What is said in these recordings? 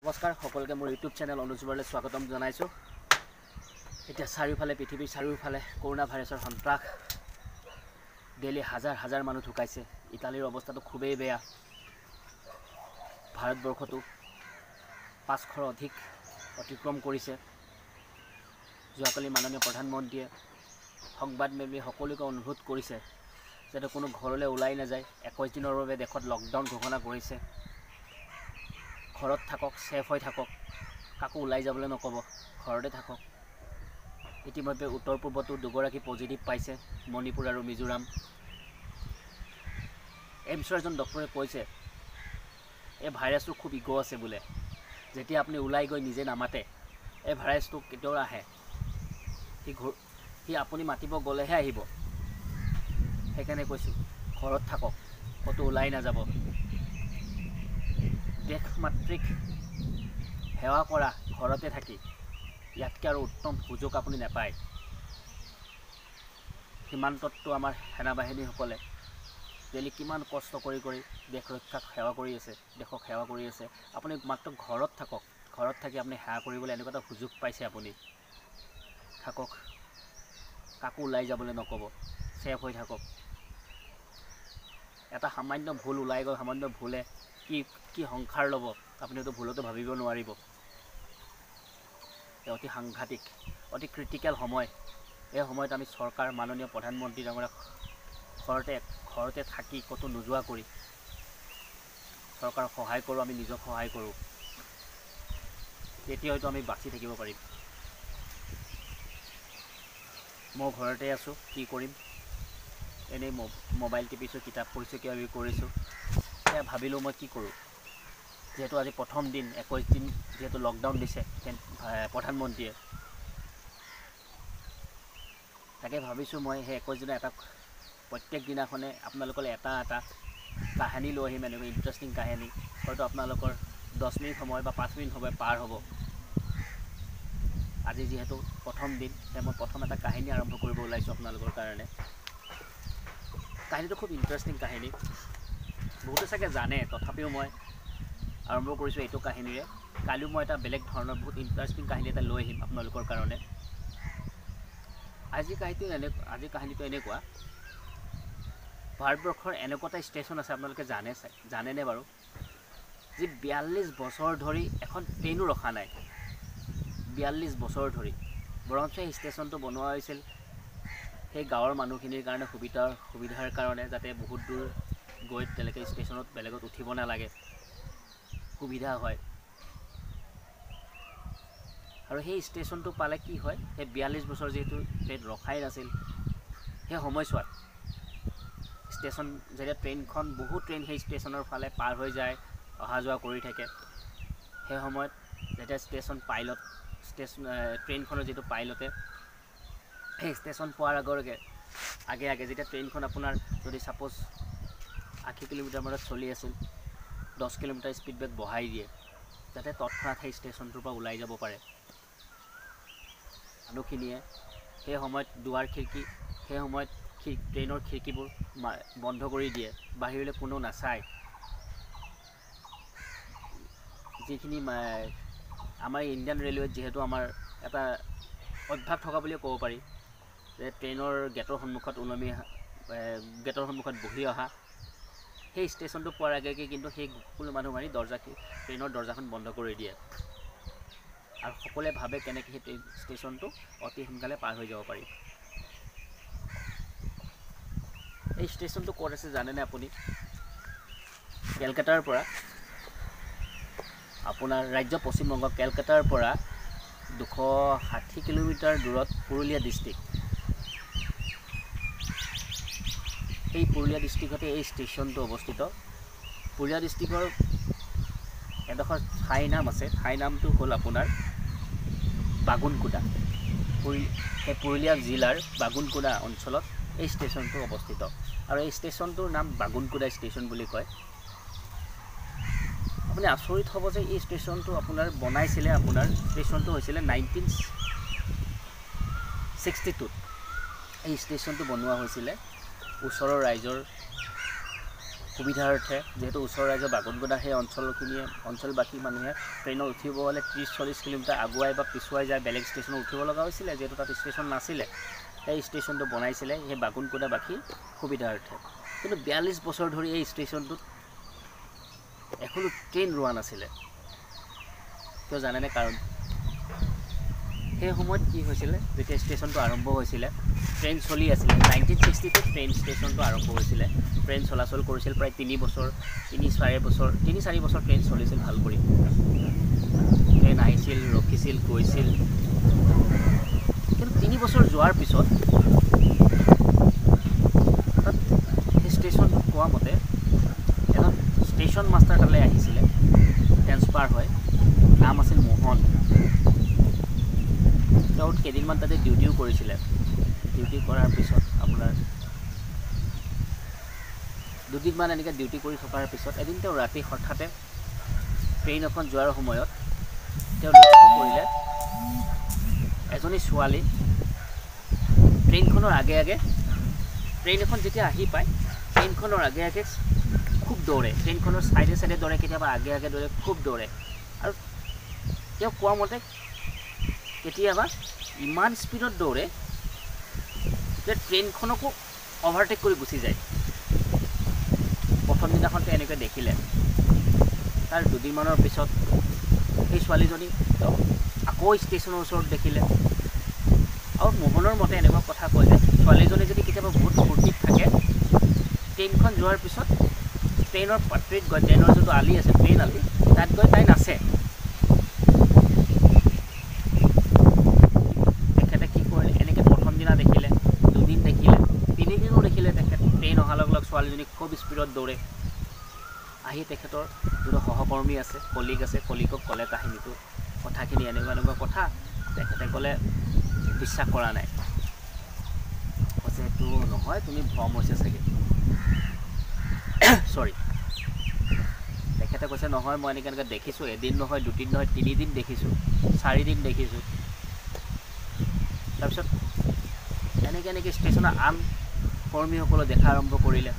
নমস্কাৰ সকলোকে মোৰ ইউটিউব চেনেল অনুজ বৰালৈ স্বাগতম জনাইছোঁ। এতিয়া চাৰিওফালে পৃথিৱীৰ চাৰিওফালে কৰোণা ভাইৰাছৰ সন্ত্ৰাস, ডেইলি হাজাৰ হাজাৰ মানুহ ঢুকাইছে। ইটালীৰ অৱস্থাটো খুবেই বেয়া। ভাৰতবৰ্ষতো 500ৰ অধিক অতিক্ৰম কৰিছে। যোৱাকালি মাননীয় প্ৰধানমন্ত্ৰীয়ে সংবাদমেলযোগে সকলোকে অনুৰোধ কৰিছে যাতে কোনো ঘৰলৈ ওলাই নাযায়। 21 দিনৰ বাবে দেশত লকডাউন ঘোষণা কৰিছে। ঘৰত থাকক, ছেফ হৈ থাকক, কাকো ওলাই যাবলৈ নক'ব, ঘৰতে থাকক। ইতিমধ্যে উত্তৰ পূৰ্বতো 2গৰাকী পজিটিভ পাইছে, মণিপুৰ আৰু মিজোৰাম। এইমছৰ এজন ডক্টৰে কৈছে এই ভাইৰাছটো খুব ইগ' আছে বোলে, যেতিয়া আপুনি ওলাই গৈ নিজে নামাতে এই ভাইৰাছটো কেতিয়াও আহে, সি আপুনি মাতিব গ'লেহে আহিব। সেইকাৰণে কৈছোঁ ঘৰত থাকক, ক'তো ওলাই নাযাব। দেশ মাতৃক সেৱা কৰা ঘৰতে থাকি, ইয়াতকৈ আৰু উত্তম সুযোগ আপুনি নাপায়। সীমান্তততো আমাৰ সেনাবাহিনীসকলে ডেইলি কিমান কষ্ট কৰি কৰি দেশ ৰক্ষাক সেৱা কৰি আছে, দেশক সেৱা কৰি আছে। আপুনি মাত্ৰ ঘৰত থাকক, ঘৰত থাকি আপুনি সেৱা কৰিবলৈ এনেকুৱা এটা সুযোগ পাইছে, আপুনি থাকক, কাকো ওলাই যাবলৈ নক'ব, ছেফ হৈ থাকক। এটা সামান্য ভুল ওলাই গ'ল, সামান্য ভুলে কি কি সংসাৰ ল'ব আপুনিতো ভুলতো ভাবিব নোৱাৰিব। অতি সাংঘাতিক, অতি ক্ৰিটিকেল সময়। এই সময়ত আমি চৰকাৰ, মাননীয় প্ৰধানমন্ত্ৰী ডাঙৰীয়া ঘৰতে থাকি ক'তো নোযোৱা কৰি চৰকাৰক সহায় কৰোঁ, আমি নিজক সহায় কৰোঁ, তেতিয়া হয়তো আমি বাচি থাকিব পাৰিম। মই ঘৰতে আছোঁ, কি কৰিম, এনেই মোবাইল টিপিছোঁ, কিতাপ পঢ়িছোঁ, কিবা কিবি কৰিছোঁ। সেয়া ভাবিলোঁ মই কি কৰোঁ, যিহেতু আজি প্ৰথম দিন, 21 দিন যিহেতু লকডাউন দিছে প্ৰধানমন্ত্ৰীয়ে, তাকে ভাবিছোঁ মই সেই 21 দিনৰ এটা প্ৰত্যেক দিনাখনে আপোনালোকলৈ এটা এটা কাহিনী লৈ আহিম, এনেকৈ ইণ্টাৰেষ্টিং কাহিনী। হয়তো আপোনালোকৰ 10 মিনিট সময় বা 5 মিনিট সময় পাৰ হ'ব। আজি যিহেতু প্ৰথম দিন, সেয়ে মই প্ৰথম এটা কাহিনী আৰম্ভ কৰিব ওলাইছোঁ আপোনালোকৰ কাৰণে। কাহিনীটো খুব ইণ্টাৰেষ্টিং কাহিনী, বহুতে চাগে জানে, তথাপিও মই আৰম্ভ কৰিছোঁ এইটো কাহিনীৰে। কালিও মই এটা বেলেগ ধৰণৰ বহুত ইণ্টাৰেষ্টিং কাহিনী এটা লৈ আহিম আপোনালোকৰ কাৰণে। আজিৰ কাহিনীটো এনেকুৱা, ভাৰতবৰ্ষৰ এনেকুৱা এটা ষ্টেচন আছে, আপোনালোকে জানে জানেনে বাৰু, যি 42 বছৰ ধৰি এখন ট্ৰেইনো ৰখা নাই। 42 বছৰ ধৰি। বৰঞ্চ সেই ষ্টেচনটো বনোৱা হৈছিল সেই গাঁৱৰ মানুহখিনিৰ কাৰণে সুবিধাৰ কাৰণে, যাতে বহুত দূৰ গৈ তেওঁলোকে ষ্টেচনত বেলেগত উঠিব নালাগে, সুবিধা হয়। আৰু সেই ষ্টেচনটো পালে কি হয়, সেই 42 বছৰ যিহেতু ট্ৰেইন ৰখাই নাছিল, সেই সময়ছোৱাত ষ্টেচন যেতিয়া ট্ৰেইনখন, বহুত ট্ৰেইন সেই ষ্টেচনৰ ফালে পাৰ হৈ যায়, অহা যোৱা কৰি থাকে, সেই সময়ত যেতিয়া ষ্টেচন পাইলট, ষ্টেচন ট্ৰেইনখনৰ যিটো পাইলটে সেই ষ্টেচন পোৱাৰ আগে আগে যেতিয়া ট্ৰেইনখন আপোনাৰ যদি ছাপ'জ 80 কিলোমিটাৰ মানত চলি আছিল, 10 কিলোমিটাৰ স্পীড ব্ৰেক বঢ়াই দিয়ে, যাতে তৎক্ষণাত সেই ষ্টেচনটোৰ পৰা ওলাই যাব পাৰে। মানুহখিনিয়ে সেই সময়ত দুৱাৰ খিৰিকী, সেই সময়ত ট্ৰেইনৰ খিৰিকীবোৰ বন্ধ কৰি দিয়ে, বাহিৰলৈ কোনো নাচায়। যিখিনি আমাৰ ইণ্ডিয়ান ৰেলৱেত যিহেতু আমাৰ এটা অভ্যাস থকা বুলিয়ে ক'ব পাৰি যে ট্ৰেইনৰ গেটৰ সন্মুখত ওলমি, গেটৰ সন্মুখত বহি অহা, সেই ষ্টেচনটো পোৱাৰ আগে আগে কিন্তু সেই সকলো মানুহ মাৰি ট্ৰেইনৰ দৰ্জাখন বন্ধ কৰি দিয়ে আৰু সকলোৱে ভাবে কেনেকৈ সেই ট্ৰেইন ষ্টেচনটো অতি সোনকালে পাৰ হৈ যাব পাৰি। এই ষ্টেচনটো ক'ত আছে জানেনে আপুনি? কেলকাতাৰ পৰা আপোনাৰ ৰাজ্য পশ্চিমবংগ, কেলকাতাৰ পৰা 260 কিলোমিটাৰ দূৰত পুৰুলিয়া ডিষ্ট্ৰিক্ট। এই পুৰুলিয়া ডিষ্ট্ৰিক্টতে এই ষ্টেচনটো অৱস্থিত। পুৰুলিয়া ডিষ্ট্ৰিক্টৰ এডোখৰ ঠাইৰ নাম আছে, ঠাইৰ নামটো হ'ল আপোনাৰ বাগুনকুদা। সেই পুৰুলিয়া জিলাৰ বাগুনকুদা অঞ্চলত এই ষ্টেচনটো অৱস্থিত আৰু এই ষ্টেচনটোৰ নাম বাগুনকুদা ষ্টেচন বুলি কয়। আপুনি আচৰিত হ'ব যে এই ষ্টেচনটো আপোনাৰ বনাইছিলে, আপোনাৰ ষ্টেচনটো হৈছিলে 1962ত এই ষ্টেচনটো বনোৱা হৈছিলে ওচৰৰ ৰাইজৰ সুবিধাৰ্থে, যিহেতু ওচৰ ৰাইজৰ বাগুনগুণ্ডা সেই অঞ্চলখিনিয়ে অঞ্চলবাসী মানুহে ট্ৰেইনত উঠিব হ'লে 30-40 কিলোমিটাৰ আগুৱাই বা পিছুৱাই যায় বেলেগ ষ্টেচনত উঠিব লগা হৈছিলে, যিহেতু তাত ষ্টেচন নাছিলে। সেই ষ্টেচনটো বনাইছিলে সেই বাগুনগুণ্ডাবাসীৰ সুবিধাৰ্থে। কিন্তু 42 বছৰ ধৰি এই ষ্টেচনটোত এখনো ট্ৰেইন ৰোৱা নাছিলে। কিয় জানেনে কাৰণ? সেই সময়ত কি হৈছিলে, যেতিয়া ষ্টেচনটো আৰম্ভ হৈছিলে ট্ৰেইন চলি আছিলে। 1962 ট্ৰেইন ষ্টেচনটো আৰম্ভ হৈছিলে। ট্ৰেইন চলাচল কৰিছিল প্ৰায় 3 বছৰ, 3-4 বছৰ ট্ৰেইন চলিছিল ভাল কৰি। ট্ৰেইন আহিছিল, ৰখিছিল, গৈছিল। কিন্তু 3 বছৰ যোৱাৰ পিছত তাত সেই ষ্টেচনটোত কোৱা মতে এজন ষ্টেচন মাষ্টাৰ তালৈ আহিছিলে, ট্ৰেন্সফাৰ হয়, নাম আছিল মোহন। তেওঁ কেইদিনমান তাতে ডিউটিও কৰিছিলে। ডিউটি কৰাৰ পিছত আপোনাৰ দুদিনমান এনেকৈ ডিউটি কৰি থকাৰ পিছত এদিন তেওঁ ৰাতি হঠাতে ট্ৰেইন এখন যোৱাৰ সময়ত তেওঁ লক্ষ্য কৰিলে এজনী ছোৱালী ট্ৰেইনখনৰ আগে আগে, ট্ৰেইন এখন যেতিয়া আহি পায় ট্ৰেইনখনৰ আগে আগে খুব দৌৰে, ট্ৰেইনখনৰ চাইডে চাইডে দৌৰে, কেতিয়াবা আগে আগে দৌৰে, খুব দৌৰে। আৰু তেওঁ কোৱা মতে কেতিয়াবা ইমান স্পীডত দৌৰে যে ট্ৰেইনখনকো অভাৰটেক কৰি গুচি যায়। প্ৰথম দিনাখন তেওঁ এনেকৈ দেখিলে। তাৰ দুদিনমানৰ পিছত সেই ছোৱালীজনী তেওঁ আকৌ ষ্টেচনৰ ওচৰত দেখিলে। আৰু মোহনৰ মতে এনেকুৱা কথা কয় যে ছোৱালীজনী যদি কেতিয়াবা বহুত ফূৰ্তিত থাকে, ট্ৰেইনখন যোৱাৰ পিছত ট্ৰেইনৰ পাত্ৰিত গৈ, ট্ৰেইনৰ যোনটো আলি আছে, ট্ৰেইন আলি, তাত গৈ তাই নাচে। তেখেতে কি কৰিলে, এনেকৈ প্ৰথম দিনা দেখিলে, দুদিন দেখিলে, তিনিদিনো দেখিলে। তেখেত ট্ৰেইন অহাৰ লগে লগে ছোৱালীজনী খুব স্পীডত দৌৰে। আহি তেখেতৰ যোনটো সহকৰ্মী আছে, কলিগ আছে, কলিগক ক'লে কাহিনীটো, কথাখিনি এনেকুৱা এনেকুৱা কথা। তেখেতে ক'লে বিশ্বাস কৰা নাই, কৈছে এইটো নহয়, তুমি ভ্ৰম হৈছে চাগে, চৰি। তেখেতে কৈছে নহয়, মই এনেকৈ এনেকৈ দেখিছোঁ, এদিন নহয়, দুদিন নহয়, তিনিদিন দেখিছোঁ, চাৰিদিন দেখিছোঁ। তাৰপিছত এনেকৈ এনেকৈ ষ্টেচনৰ আন কৰ্মীসকলে দেখা আৰম্ভ কৰিলে।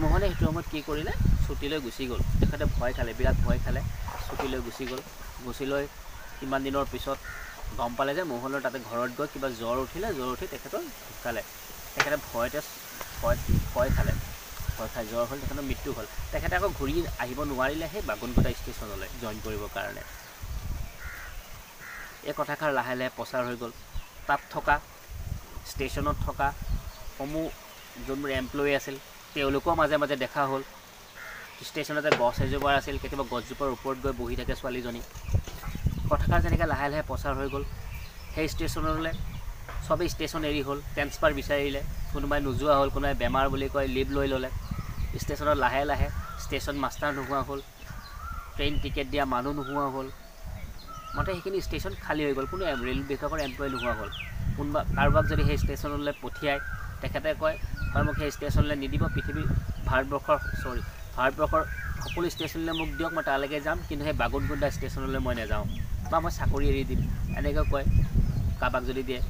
মোহনে সেইটো সময়ত কি কৰিলে, ছুটী লৈ গুচি গ'ল। তেখেতে ভয় খালে, বিৰাট ভয় খালে, ছুটী লৈ গুচি গ'ল। গুচি লৈ কিমান দিনৰ পিছত গম পালে যে মোহনৰ তাতে ঘৰত গৈ কিবা জ্বৰ উঠিলে, জ্বৰ উঠি তেখেতৰ ঢুকালে। তেখেতে ভয়তে ভয় খালে, ভয় খাই জ্বৰ হ'ল, তেখেতৰ মৃত্যু হ'ল। তেখেতে আকৌ ঘূৰি আহিব নোৱাৰিলে সেই বাগুনগুণ্ডা ষ্টেচনলৈ জইন কৰিবৰ কাৰণে। এই কথাষাৰ লাহে লাহে প্ৰচাৰ হৈ গ'ল। তাত থকা ষ্টেচনত থকা সমূহ যোনবোৰ এমপ্লয়ী আছিল তেওঁলোকেও মাজে মাজে দেখা হ'ল। ষ্টেচনতে গছ এজোপা আছিল, কেতিয়াবা গছজোপাৰ ওপৰত গৈ বহি থাকে ছোৱালীজনী। কথাষাৰ যেনেকৈ লাহে লাহে প্ৰচাৰ হৈ গ'ল, সেই ষ্টেচনলৈ চবেই ষ্টেচন এৰি হ'ল, ট্ৰেন্সফাৰ বিচাৰিলে, কোনোবাই নোযোৱা হ'ল, কোনোবাই বেমাৰ বুলি কয় লিভ লৈ ল'লে। ষ্টেচনত লাহে লাহে ষ্টেচন মাষ্টাৰ নোহোৱা হ'ল, ট্ৰেইন টিকেট দিয়া মানুহ নোহোৱা হ'ল, মুঠতে সেইখিনি ষ্টেচন খালী হৈ গ'ল, কোনো ৰেল বিভাগৰ এমপ্লয়ী নোহোৱা হ'ল। কোনোবা কাৰোবাক যদি সেই ষ্টেচনলৈ পঠিয়ায়, তেখেতে কয় হয় মোক সেই ষ্টেচনলৈ নিদিব, পৃথিৱীৰ ভাৰতবৰ্ষৰ সকলো ষ্টেচনলৈ মোক দিয়ক, মই তালৈকে যাম, কিন্তু সেই বাগুনগুণ্ডা ষ্টেচনলৈ মই নাযাওঁ বা মই চাকৰি এৰি দিম, এনেকৈ কয় কাৰোবাক যদি দিয়ে।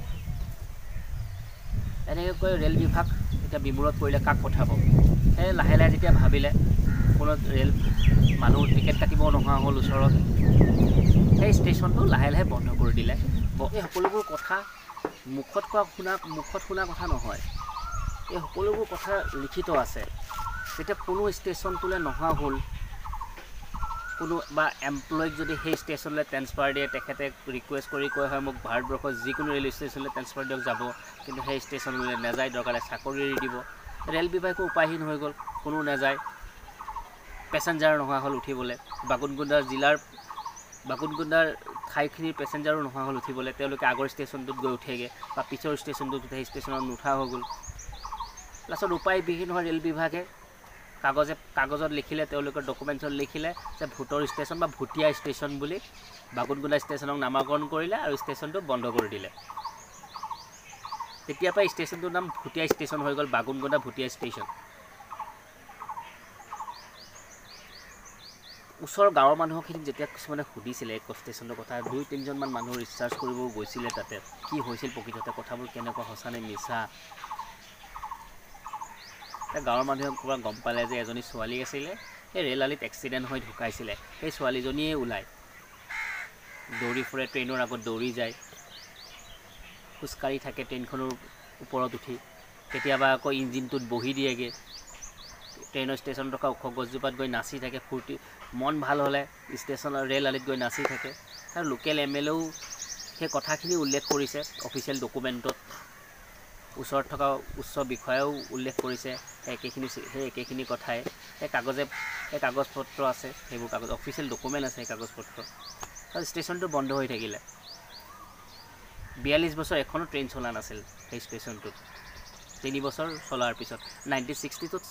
এনেকৈ কৈ ৰেল বিভাগ এতিয়া বিমূৰত পৰিলে, কাক পঠাব। সেই লাহে লাহে যেতিয়া ভাবিলে কোনো ৰেল মানুহ টিকেট কাটিব নোহোৱা হ'ল ওচৰত, সেই ষ্টেচনটো লাহে লাহে বন্ধ কৰি দিলে। এই সকলোবোৰ কথা মুখত শুনা কথা নহয়, এই সকলোবোৰ কথা লিখিত আছে। যেতিয়া কোনো ষ্টেচনটোলৈ নহা হ'ল, কোনো বা এমপ্লয়ীক যদি সেই ষ্টেচনলৈ ট্ৰেন্সফাৰ দিয়ে, তেখেতে ৰিকুৱেষ্ট কৰি কয় হয় মোক ভাৰতবৰ্ষৰ যিকোনো ৰেল ষ্টেচনলৈ ট্ৰেন্সফাৰ দিয়ক, যাব, কিন্তু সেই ষ্টেচনলৈ নাযায়, দৰকাৰ চাকৰি এৰি দিব। ৰেল বিভাগো উপায়হীন হৈ গ'ল, কোনো নাযায়, পেচেঞ্জাৰ নোহোৱা হ'ল উঠিবলৈ। বাগুনগুণ্ডাৰ জিলাৰ বাগুনগুণ্ডাৰ ঠাইখিনিৰ পেচেঞ্জাৰো নোহোৱা হ'ল উঠিবলৈ, তেওঁলোকে আগৰ ষ্টেচনটোত গৈ উঠেগৈ বা পিছৰ ষ্টেচনটোত উঠে, সেই ষ্টেচনত নুঠা হৈ গ'ল। লাষ্টত উপায়বিহীন হৈ ৰেল বিভাগে কাগজত লিখিলে, তেওঁলোকৰ ডকুমেণ্টছত লিখিলে যে ভূতৰ ষ্টেচন বা ভুটীয়া ষ্টেচন বুলি বাগুনগুণ্ডা ষ্টেচনক নামাকৰণ কৰিলে আৰু ষ্টেচনটো বন্ধ কৰি দিলে। তেতিয়াৰ পৰা ষ্টেচনটোৰ নাম ভুটীয়া ষ্টেচন হৈ গ'ল, বাগুনগুণ্ডা ভুটীয়া ষ্টেচন। ওচৰৰ গাঁৱৰ মানুহখিনিক যেতিয়া কিছুমানে সুধিছিলে এই ষ্টেচনটোৰ কথা, 2-3জনমান মানুহ ৰিচাৰ্চ কৰিব গৈছিলে তাতে, কি হৈছিল প্ৰকৃততে, কথাবোৰ কেনেকুৱা, সঁচা নে মিছা। গাঁৱৰ মানুহে ক'ৰবাত গম পালে যে এজনী ছোৱালী আছিলে, সেই ৰেল আলিত এক্সিডেণ্ট হৈ ঢুকাইছিলে। সেই ছোৱালীজনীয়ে ওলায়, দৌৰি ফুৰে, ট্ৰেইনৰ আগত দৌৰি যায়, খোজকাঢ়ি থাকে ট্ৰেইনখনৰ ওপৰত উঠি, কেতিয়াবা আকৌ ইঞ্জিনটোত বহি দিয়েগৈ, ট্ৰেইনৰ ষ্টেচনত থকা ওখ গছজোপাত গৈ নাচি থাকে, ফূৰ্তি মন ভাল হ'লে ষ্টেচনৰ ৰেল আলিত গৈ নাচি থাকে। আৰু লোকেল এম এল এও সেই কথাখিনি উল্লেখ কৰিছে অফিচিয়েল ডকুমেণ্টত, ওচৰত থকা উচ্চ বিষয়াও উল্লেখ কৰিছে সেই একেখিনি কথাই। সেই কাগজে সেই কাগজ পত্ৰ আছে, সেইবোৰ কাগজ অফিচিয়েল ডকুমেণ্ট আছে সেই কাগজ পত্ৰ। আৰু ষ্টেচনটো বন্ধ হৈ থাকিলে 42 বছৰ এখনো ট্ৰেইন চলা নাছিল সেই ষ্টেচনটোত। 3 বছৰ চলাৰ পিছত 1962ত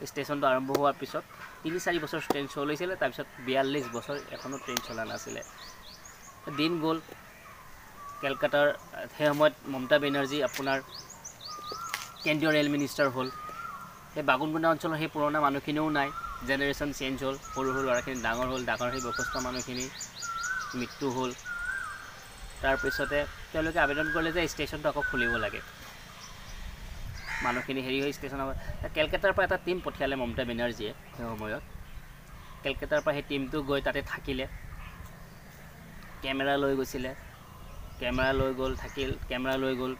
ষ্টেচনটো আৰম্ভ হোৱাৰ পিছত 3-4 বছৰ ট্ৰেইন চলিছিলে, তাৰপিছত 42 বছৰ এখনো ট্ৰেইন চলা নাছিলে। দিন গ'ল, কেলকাতাৰ সেই সময়ত মমতা বেনাৰ্জী আপোনাৰ কেন্দ্ৰীয় ৰেল মিনিষ্টাৰ হ'ল। সেই বাগুনগুণ্ডা অঞ্চলৰ সেই পুৰণা মানুহখিনিও নাই, জেনেৰেশ্যন চেঞ্জ হ'ল, সৰু সৰু ল'ৰাখিনি ডাঙৰ হ'ল, ডাঙৰ সেই বয়সস্থ মানুহখিনি মৃত্যু হ'ল। তাৰপিছতে তেওঁলোকে আবেদন কৰিলে যে ষ্টেচনটো আকৌ খুলিব লাগে, মানুহখিনি হেৰি হৈ ষ্টেচনৰ কেলকাতাৰ পৰা এটা টীম পঠিয়ালে মমতা বেনাৰ্জীয়ে সেই সময়ত। কেলকাতাৰ পৰা সেই টীমটো গৈ তাতে থাকিলে, কেমেৰা লৈ গৈছিলে, কেমেৰা লৈ গ'ল, থাকিল, কেমেৰা লৈ গ'ল,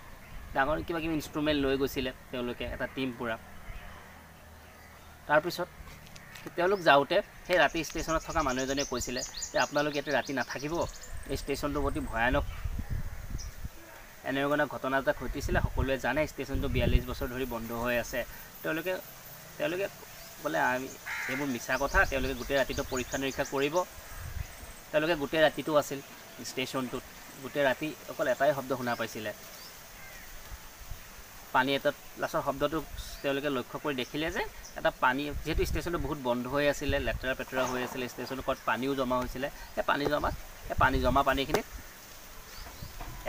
ডাঙৰ কিবা কিবি ইনষ্ট্ৰুমেণ্ট লৈ গৈছিলে তেওঁলোকে, এটা টীম পূৰা। তাৰপিছত তেওঁলোক যাওঁতে সেই ৰাতি ষ্টেচনত থকা মানুহ এজনে কৈছিলে যে আপোনালোক ইয়াতে ৰাতি নাথাকিব, এই ষ্টেচনটো অতি ভয়ানক, এনেকুৱা ঘটনা এটা ঘটিছিলে, সকলোৱে জানে, ষ্টেচনটো 42 বছৰ ধৰি বন্ধ হৈ আছে। তেওঁলোকে বোলে আমি এইবোৰ মিছা কথা, তেওঁলোকে গোটেই ৰাতিটো পৰীক্ষা নিৰীক্ষা কৰিব। তেওঁলোকে গোটেই ৰাতিটো আছিল ষ্টেচনটোত, গোটেই ৰাতি অকল এটাই শব্দ শুনা পাইছিলে, পানী এটাত লাষ্টৰ শব্দটো তেওঁলোকে লক্ষ্য কৰি দেখিলে যে এটা পানী, যিহেতু ষ্টেচনটো বহুত বন্ধ হৈ আছিলে, লেতেৰা পেতেৰা হৈ আছিলে, ষ্টেচনটোৰ ক'ত পানীও জমা হৈছিলে, সেই পানী জমা পানীখিনিত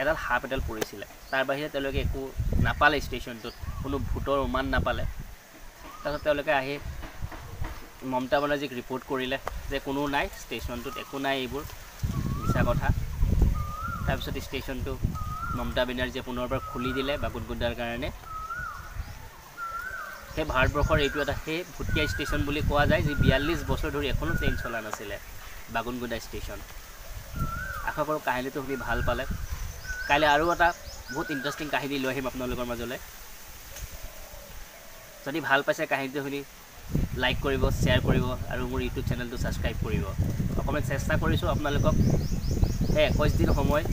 এডাল সাপ এডাল পৰিছিলে। তাৰ বাহিৰে তেওঁলোকে একো নাপালে, ষ্টেচনটোত কোনো ভূতৰ উমান নাপালে। তাৰপিছত তেওঁলোকে আহি মমতা বেনাৰ্জীক ৰিপৰ্ট কৰিলে যে কোনো নাই ষ্টেচনটোত, একো নাই, এইবোৰ মিছা কথা। তাৰপিছত ষ্টেচনটো মমতা বেনাৰ্জীয়ে পুনৰবাৰ খুলি দিলে বাগুনগুণ্ডাৰ কাৰণে। সেই ভাৰতবৰ্ষৰ এইটো এটা সেই ভুটীয়া ষ্টেচন বুলি কোৱা যায়, যি 42 বছৰ ধৰি এখনো ট্ৰেইন চলা নাছিলে, বাগুনগুণ্ডা ষ্টেচন। আশা কৰোঁ কাহিনীটো শুনি ভাল পালে। কাইলৈ আৰু এটা বহুত ইণ্টাৰেষ্টিং কাহিনী লৈ আহিম আপোনালোকৰ মাজলৈ। যদি ভাল পাইছে কাহিনীটো শুনি লাইক কৰিব, শ্বেয়াৰ কৰিব আৰু মোৰ ইউটিউব চেনেলটো ছাবস্ক্ৰাইব কৰিব। অকণমান চেষ্টা কৰিছোঁ আপোনালোকক সেই 21 দিন সময়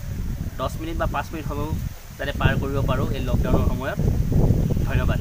10 মিনিট বা 5 মিনিট সময়ো যাতে পাৰ কৰিব পাৰোঁ এই লকডাউনৰ সময়ত। ধন্যবাদ।